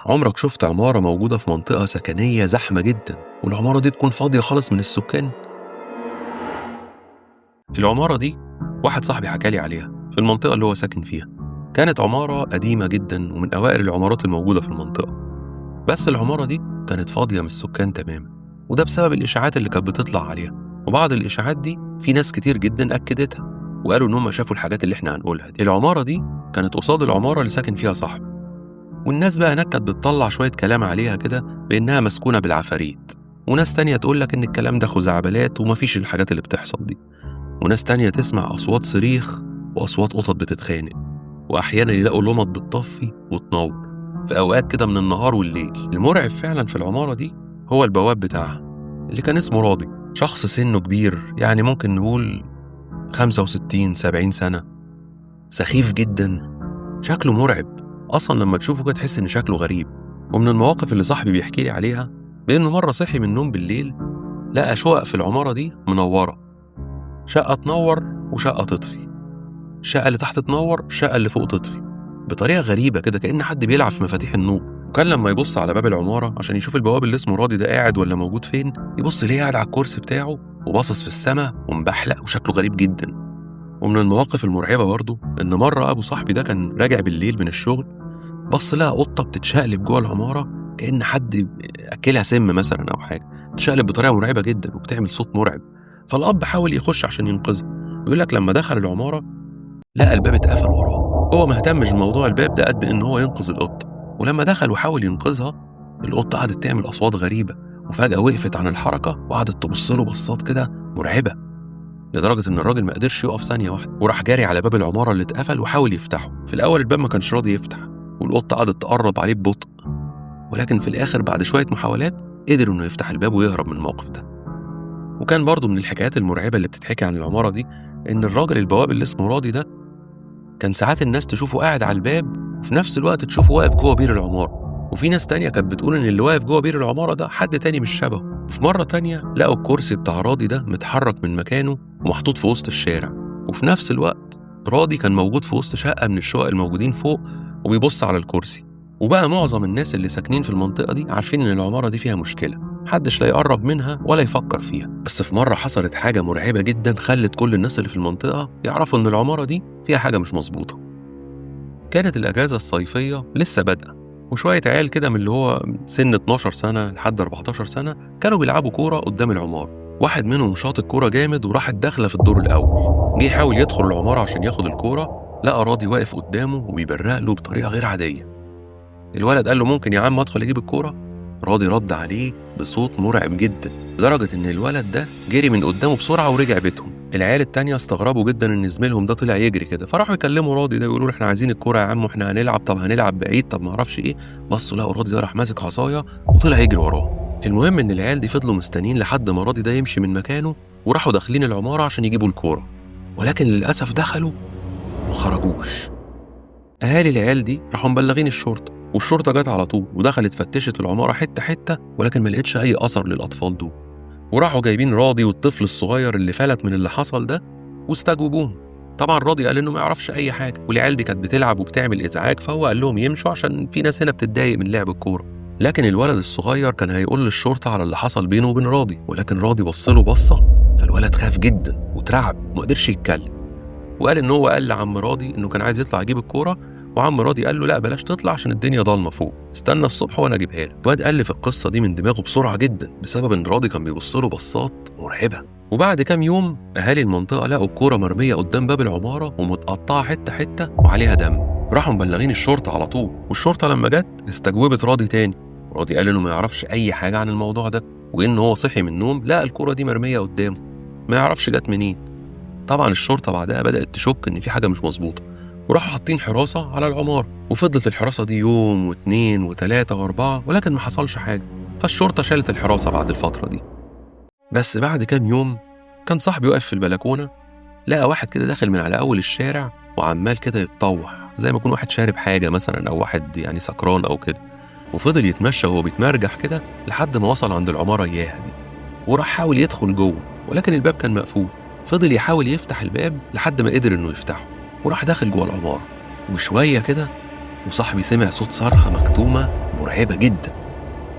عمرك شفت عمارة موجودة في منطقة سكنية زحمة جدا والعمارة دي تكون فاضية خالص من السكان؟ العمارة دي واحد صاحبي حكالي عليها في المنطقة اللي هو ساكن فيها. كانت عمارة قديمة جدا ومن أوائل العمارات الموجودة في المنطقة، بس العمارة دي كانت فاضية من السكان تماما، وده بسبب الإشاعات اللي كانت بتطلع عليها. وبعض الإشاعات دي في ناس كتير جدا أكدتها وقالوا إن هم شافوا الحاجات اللي إحنا هنقولها دي. العمارة دي كانت قصاد العمارة اللي ساكن فيها صاحبي، والناس بقى هناك كانت بتطلع شوية كلام عليها كده بإنها مسكونة بالعفاريت، وناس تانية تقول لك إن الكلام ده خزعبلات ومفيش الحاجات اللي بتحصل دي، وناس تانية تسمع أصوات صريخ وأصوات قطط بتتخانق، وأحيانا يلاقوا لمط بتطفي وتنور في أوقات كده من النهار والليل. المرعب فعلا في العمارة دي هو البواب بتاعها اللي كان اسمه راضي، شخص سنة كبير، يعني ممكن نقول 65-70 سنة، سخيف جدا، شكله مرعب أصلا لما تشوفه كده تحس إن شكله غريب. ومن المواقف اللي صاحبي بيحكي لي عليها بإنه مرة صحي من النوم بالليل لقى شقق في العمارة دي منورة، شقة تنور وشقة تطفي، الشقة اللي تحت تنور، الشقة اللي فوق تطفي، بطريقة غريبة كده كأن حد بيلعب في مفاتيح النور. وكان لما يبص على باب العمارة عشان يشوف البواب اللي اسمه راضي ده قاعد ولا موجود فين، يبص ليه قاعد على الكرسي بتاعه وباصص في السماء ومبحلق وشكله غريب جدا. ومن المواقف المرعبة برضه إن مرة أبو صاحبي ده كان راجع بالليل من الشغل، بص لقى قطة بتتشقلب جوه العمارة كأن حد أكلها سم مثلا أو حاجة، بتتشقلب بطريقة مرعبة جدا وبتعمل صوت مرعب. فالأب حاول يخش عشان ينقذها، بيقول لك لما دخل العمارة لقى الباب اتقفل وراه. هو ما اهتمش بموضوع الباب ده قد إن هو ينقذ القطة، ولما دخل وحاول ينقذها القطة قعدت تعمل أصوات غريبة، وفجأة وقفت عن الحركة وقعدت تبص له بصات كده مرعبة، لدرجة إن الراجل ما قدرش يقف ثانية واحدة، وراح جاري على باب العمارة اللي اتقفل وحاول يفتحه. في الأول الباب ما كانش راضي يفتح، والقطة قعدت تقرب عليه ببطء، ولكن في الآخر بعد شوية محاولات قدر إنه يفتح الباب ويهرب من الموقف ده. وكان برضه من الحكايات المرعبة اللي بتتحكي عن العمارة دي إن الراجل البواب اللي اسمه راضي ده كان ساعات الناس تشوفه قاعد على الباب وفي نفس الوقت تشوفه واقف جوه بير العمارة، وفي ناس تانية كانت بتقول إن اللي واقف جوه بير العمارة ده حد تاني مش شبهه. في مرة تانية لقوا الكرسي بتاع راضي ده متحرك من مكانه ومحطوط في وسط الشارع، وفي نفس الوقت راضي كان موجود في وسط شقة من الشقق الموجودين فوق وبيبص على الكرسي. وبقى معظم الناس اللي ساكنين في المنطقة دي عارفين إن العمارة دي فيها مشكلة، محدش لا يقرب منها ولا يفكر فيها. بس في مرة حصلت حاجة مرعبة جدا خلت كل الناس اللي في المنطقة يعرفوا إن العمارة دي فيها حاجة مش مظبوطة. كانت الأجازة الصيفية لسه بادئة، وشوية عيال كده من اللي هو سن 12 سنة لحد 14 سنة كانوا بيلعبوا كورة قدام العمارة. واحد منهم شاط الكورة جامد وراحت داخلة في الدور الأول، جه يحاول يدخل العمارة عشان ياخد الكورة، لقى راضي واقف قدامه وبيبرق له بطريقة غير عادية. الولد قال له ممكن يا عم أدخل أجيب الكورة؟ راضي رد عليه بصوت مرعب جدا، لدرجة إن الولد ده جري من قدامه بسرعة ورجع بيتهم. العيال التانية استغربوا جدا إن زميلهم ده طلع يجري كده، فراحوا يكلموا راضي ده يقولوا له إحنا عايزين الكورة يا عم وإحنا هنلعب، طب هنلعب بعيد، طب ما أعرفش إيه. بصوا لقوا راضي ده راح ماسك عصاية وطلع يجري وراه. المهم إن العيال دي فضلوا مستنيين لحد ما راضي ده يمشي من مكانه، وراحوا داخلين العمارة عشان يجيبوا الكورة، ولكن للأسف دخلوا وما خرجوش. أهالي العيال دي راحوا مبلغين الشرطة، والشرطة جت على طول ودخلت فتشت العمارة حتة حتة، ولكن ما لقتش أي أثر للأطفال دول. وراحوا جايبين راضي والطفل الصغير اللي فلت من اللي حصل ده واستجوبوهم. طبعا راضي قال إنه ما يعرفش أي حاجة، والعيال دي كانت بتلعب وبتعمل إزعاج، فهو قال لهم يمشوا عشان في ناس هنا بتتضايق من لعب الكورة. لكن الولد الصغير كان هيقول للشرطة على اللي حصل بينه وبين راضي، ولكن راضي بص له بصة، فالولد خاف جدا وترعب وما قدرش يتكلم، وقال إن هو قال لعم راضي إنه كان عايز يطلع يجيب الكورة، وعم راضي قال له لا بلاش تطلع عشان الدنيا ضلمة فوق، استنى الصبح وانا اجيبها لك. الواد الف القصة دي من دماغه بسرعة جدا بسبب ان راضي كان بيبص له بصات مرعبة. وبعد كام يوم اهالي المنطقة لقوا الكورة مرمية قدام باب العمارة ومتقطعه حتة حتة وعليها دم. راحوا مبلغين الشرطة على طول، والشرطة لما جت استجوبت راضي تاني. راضي قال انه ما يعرفش اي حاجة عن الموضوع ده، وان هو صحي من النوم لقى الكورة دي مرمية قدامه، ما يعرفش جت منين. طبعا الشرطة بعدها بدات تشك ان في حاجة مش مظبوطة، وراحوا حاطين حراسة على العمارة، وفضلت الحراسة دي يوم واثنين وثلاثة وأربعة، ولكن ما حصلش حاجة. فالشرطة شالت الحراسة بعد الفترة دي. بس بعد كام يوم كان صاحبي واقف في البلكونة، لقى واحد كده داخل من على أول الشارع وعمال كده يتطوح زي ما يكون واحد شارب حاجة مثلا أو واحد يعني سكران أو كده، وفضل يتمشى وهو بيتمرجح كده لحد ما وصل عند العمارة إياها دي، وراح حاول يدخل جوه، ولكن الباب كان مقفول. فضل يحاول يفتح الباب لحد ما قدر إنه يفتحه، وراح داخل جوه العمارة. وشوية كده وصاحبي سمع صوت صرخة مكتومة مرعبة جدا.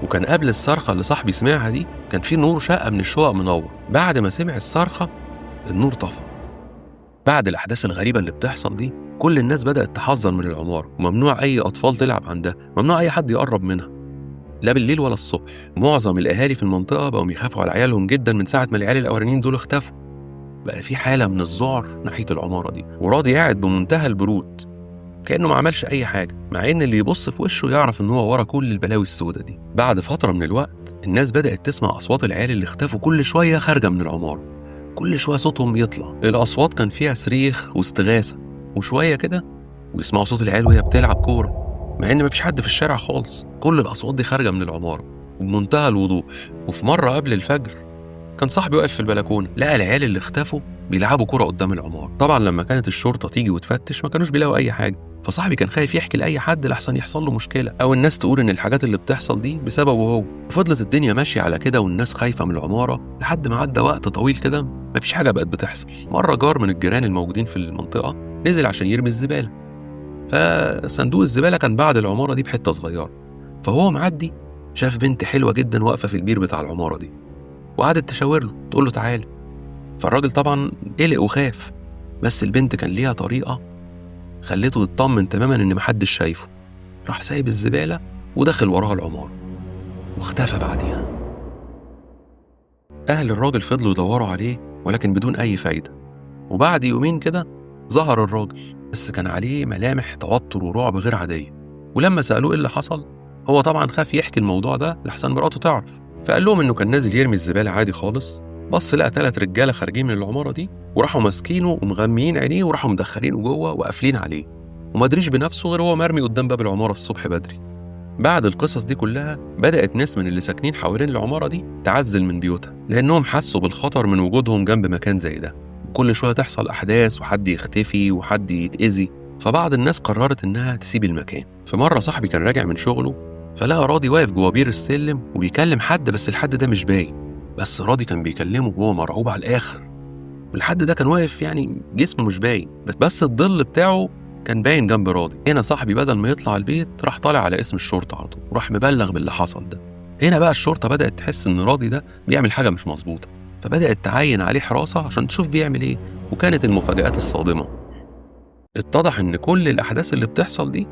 وكان قبل الصرخة اللي صاحبي سمعها دي كان في نور شقة من الشقق منور، بعد ما سمع الصرخة النور طفى. بعد الأحداث الغريبة اللي بتحصل دي كل الناس بدأت تحذر من العمارة، وممنوع أي أطفال تلعب عندها، ممنوع أي حد يقرب منها لا بالليل ولا الصبح. معظم الأهالي في المنطقة بقوا يخافوا على عيالهم جدا من ساعة ما العيال الأولانيين دول اختفوا. بقى في حالة من الذعر ناحية العمارة دي، وراضي قاعد بمنتهى البرود كأنه ما عملش أي حاجة، مع إن اللي يبص في وشه يعرف إن هو ورا كل البلاوي السودة دي. بعد فترة من الوقت الناس بدأت تسمع أصوات العيال اللي اختفوا كل شوية خارجة من العمارة، كل شوية صوتهم يطلع. الأصوات كان فيها صريخ واستغاثة، وشوية كده ويسمعوا صوت العيال وهي بتلعب كورة، مع إن مفيش حد في الشارع خالص. كل الأصوات دي خارجة من العمارة وبمنتهى الوضوح. وفي مرة قبل الفجر كان صاحبي واقف في البلكونة، لقى العيال اللي اختفوا بيلعبوا كرة قدام العمارة. طبعا لما كانت الشرطة تيجي وتفتش ما كانوش بيلاقوا أي حاجة، فصاحبي كان خايف يحكي لأي حد لحسن يحصل له مشكلة أو الناس تقول إن الحاجات اللي بتحصل دي بسببه هو. وفضلت الدنيا ماشية على كده والناس خايفة من العمارة لحد ما عدى وقت طويل كده مفيش حاجة بقت بتحصل. مرة جار من الجيران الموجودين في المنطقة نزل عشان يرمي الزبالة، فصندوق الزبالة كان بعد العمارة دي بحتة صغيرة، فهو معدي شاف بنت حلوة جدا واقفة في البير بتاع العمارة دي، وقعدت تشاور له تقول له تعالى. فالراجل طبعا قلق وخاف، بس البنت كان ليها طريقة خليته يطمن تماما إن محدش شايفه. راح سايب الزبالة ودخل وراها العمارة واختفى بعديها. أهل الراجل فضلوا يدوروا عليه ولكن بدون أي فايدة. وبعد يومين كده ظهر الراجل، بس كان عليه ملامح توتر ورعب غير عادية. ولما سألوه إيه اللي حصل، هو طبعا خاف يحكي الموضوع ده لحسن مراته تعرف، فقال لهم إنه كان نازل يرمي الزبالة عادي خالص، بص لقى 3 رجالة خارجين من العمارة دي وراحوا ماسكينه ومغميين عينيه وراحوا مدخلينه جوه وقافلين عليه، وما دريش بنفسه غير هو مرمي قدام باب العمارة الصبح بدري. بعد القصص دي كلها بدأت ناس من اللي ساكنين حوالين العمارة دي تعزل من بيوتها، لأنهم حسوا بالخطر من وجودهم جنب مكان زي ده. كل شوية تحصل أحداث وحد يختفي وحد يتأذي، فبعض الناس قررت إنها تسيب المكان. في مرة صاحبي كان راجع من شغله فلقى راضي واقف جوه بير السلم وبيكلم حد، بس الحد ده مش باين، بس راضي كان بيكلمه وهو مرعوب على الآخر، والحد ده كان واقف يعني جسمه مش باين، بس الظل بتاعه كان باين جنب راضي. هنا صاحبي بدل ما يطلع البيت راح طالع على اسم الشرطة على طول، وراح مبلغ باللي حصل ده. هنا بقى الشرطة بدأت تحس إن راضي ده بيعمل حاجة مش مظبوطة، فبدأت تعين عليه حراسة عشان تشوف بيعمل إيه. وكانت المفاجآت الصادمة، اتضح إن كل الأحداث اللي بتحصل دي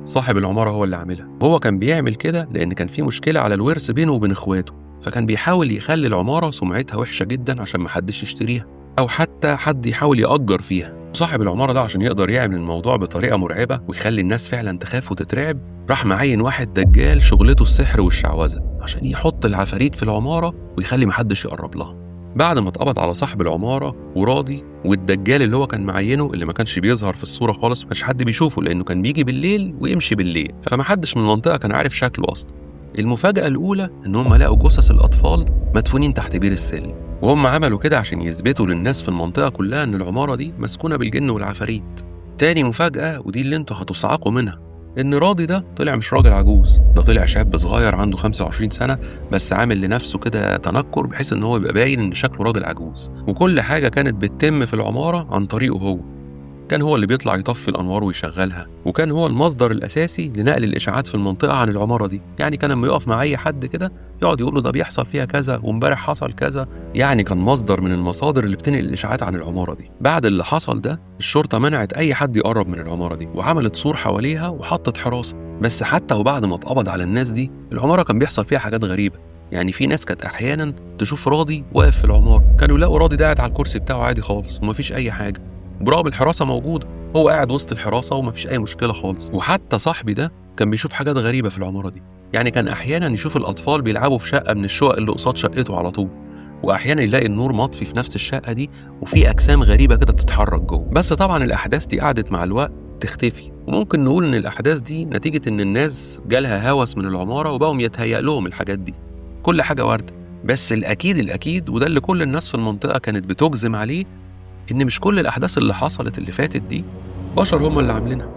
صاحب العمارة هو اللي عاملها. هو كان بيعمل كده لأن كان في مشكلة على الورث بينه وبين إخواته، فكان بيحاول يخلي العمارة سمعتها وحشة جدا عشان محدش يشتريها أو حتى حد يحاول يأجر فيها. صاحب العمارة ده عشان يقدر يعمل الموضوع بطريقة مرعبة ويخلي الناس فعلا تخاف وتترعب، راح معين واحد دجال شغلته السحر والشعوذة عشان يحط العفاريت في العمارة ويخلي محدش يقرب لها. بعد ما اتقبض على صاحب العمارة وراضي والدجال اللي هو كان معينة، اللي ما كانش بيظهر في الصورة خالص، ما كانش حد بيشوفه لأنه كان بيجي بالليل ويمشي بالليل، فمحدش من المنطقة كان عارف شكله أصلا. المفاجأة الأولى إن هم لقوا جثث الأطفال مدفونين تحت بير السلم، وهم عملوا كده عشان يثبتوا للناس في المنطقة كلها إن العمارة دي مسكونة بالجن والعفاريت. تاني مفاجأة، ودي اللي انتوا هتصعقوا منها، إن راضي ده طلع مش راجل عجوز، ده طلع شاب صغير عنده 25 سنة، بس عامل لنفسه كده تنكر بحيث إن هو يبقى باين إن شكله راجل عجوز. وكل حاجة كانت بتتم في العمارة عن طريقه هو، كان هو اللي بيطلع يطفي الأنوار ويشغلها، وكان هو المصدر الأساسي لنقل الإشاعات في المنطقة عن العمارة دي. يعني كان لما يقف مع أي حد كده يقعد يقول له ده بيحصل فيها كذا وامبارح حصل كذا، يعني كان مصدر من المصادر اللي بتنقل الإشاعات عن العمارة دي. بعد اللي حصل ده الشرطة منعت أي حد يقرب من العمارة دي، وعملت سور حواليها وحطت حراسة. بس حتى وبعد ما اتقبض على الناس دي، العمارة كان بيحصل فيها حاجات غريبة. يعني في ناس كانت أحيانا تشوف راضي واقف في العمارة، كانوا يلاقوا راضي ده قاعد على الكرسي بتاعه عادي خالص ومفيش أي حاجة، برغم الحراسة موجودة، هو قاعد وسط الحراسة ومفيش أي مشكلة خالص. وحتى صاحبي ده كان بيشوف حاجات غريبة في العمارة دي، يعني كان أحيانا يشوف الأطفال بيلعبوا في شقة من الشقق اللي قصاد شقته على طول، وأحيانا يلاقي النور مطفي في نفس الشقة دي وفي أجسام غريبة كده بتتحرك جوه. بس طبعا الأحداث دي قعدت مع الوقت تختفي، وممكن نقول إن الأحداث دي نتيجة إن الناس جالها هوس من العمارة وبقوا يتهيأ لهم الحاجات دي، كل حاجة واردة. بس الأكيد الأكيد، وده اللي كل الناس في المنطقة كانت بتجزم عليه، إن مش كل الأحداث اللي حصلت اللي فاتت دي بشر هم اللي عاملينها.